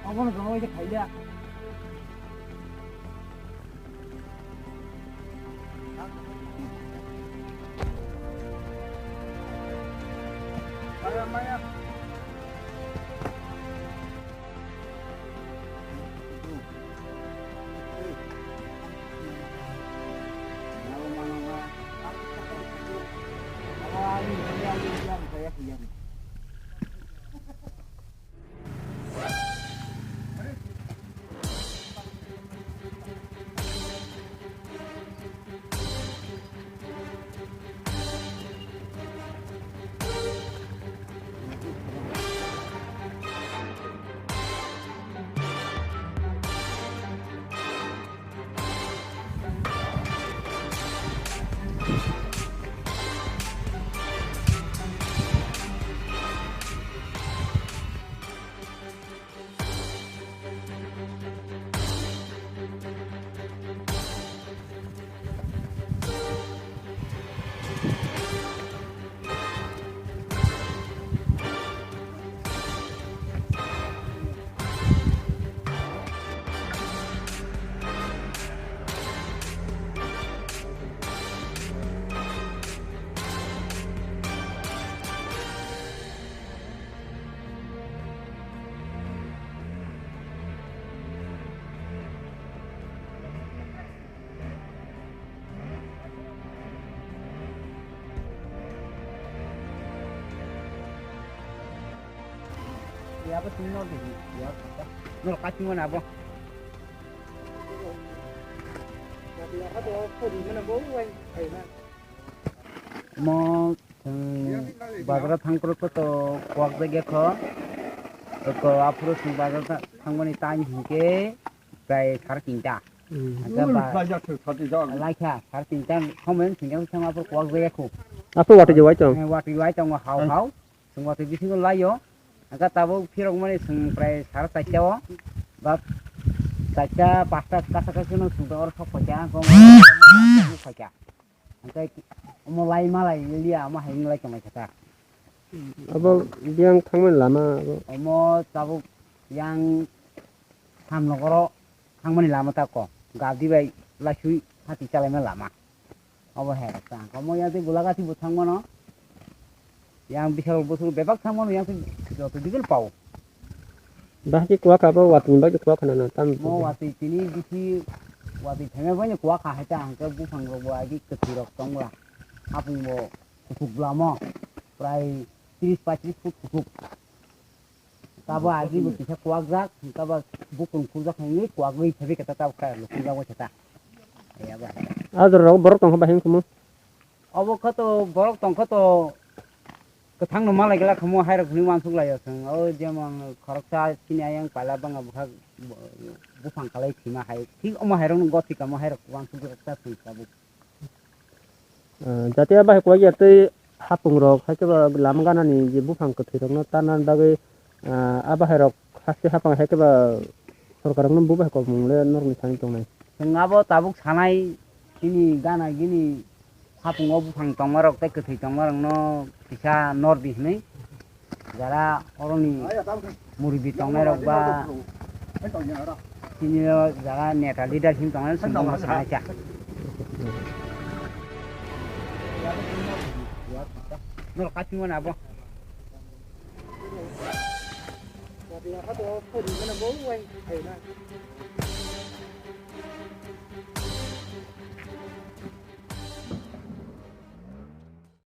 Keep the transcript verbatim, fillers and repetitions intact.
Abono jono ise khailiya. Maya, maya. Ya, apa sini nol di sini? Ya, apa? Nol kacang mana, apa? Mo, hmm, bazar thang kro to kwak jagya kho. To aphuru sing bazar thangmani time hinkhe prai sare tinta. Hmm. Hingke ba, laikha, sare tinta, somoi wng thangkhe, wng thangma aphuru kwak jagya kho. Aphuru watwi je wai tong? Eh, watwi wai tongo, hao, hao. Chwng watwi bisingo laio. Hingke tabuk phirokmani chwng prai sare charta o. Ba charta, pasta kasa kasa no chwng oro sok phaikha, hingke omo lai malai liya, omo hai wng lai tonglai kha ta. Abo biyang thangmani lama abo? Omo tabuk yang Samnogoro thangmani lama ta kok. Gadi bai laisui hati chalaima lama. Obo hai rok ta. Omo yang tei Golagati bo thangmano. Yang Bisal Bosok bebak thangmano yang tei joto digil pao. Bahai kwak abo watwi bagwi kwak khana no tam. Mo watwi tini bisi watwi thangya bai kwak kha hai ta hangke buphang rok bo agi kwthwi rok tongla. Hapung bo kuthuk bwlamo. Prai tris paitris foot kuthuk. Tabo agi bo kisa kwak jak, tabo bukung khurjak hwnwi kwak wi sabi kata tabo kha lukung jak bai kata. Aya ba. Ador rok borok tong ba hing kumu. Obo kha to borok tong kha to kwthang no malai gala khamu hai rok hwnwi wansuk lai aswng. O jemon khoroksa chini ayang pala banga bwkha buphang kalai thima hai. Thik omo hai rok no goti kamo hai rok wansuk jak ta thung tabuk. Ah, jatiya bahai kwlai ya tei hapung rok hai khe ba lama gana ni je buphang kwthwi rok no tanna bagwi, ah, a bahai rok haste hapang hai khe ba sorkar rok no bo bahai kok mung le norok ni thani tongnai. Chwng abo tabuk sanai chini gana gini hapung o buphang tongma rok tei kwthwi tongma rok no kisa nor di hinwi. Jara oroni murbi tongnai rok ba chini o jara neta leader hin tongnai song bongma sanai cha. Norok kachingma na bo.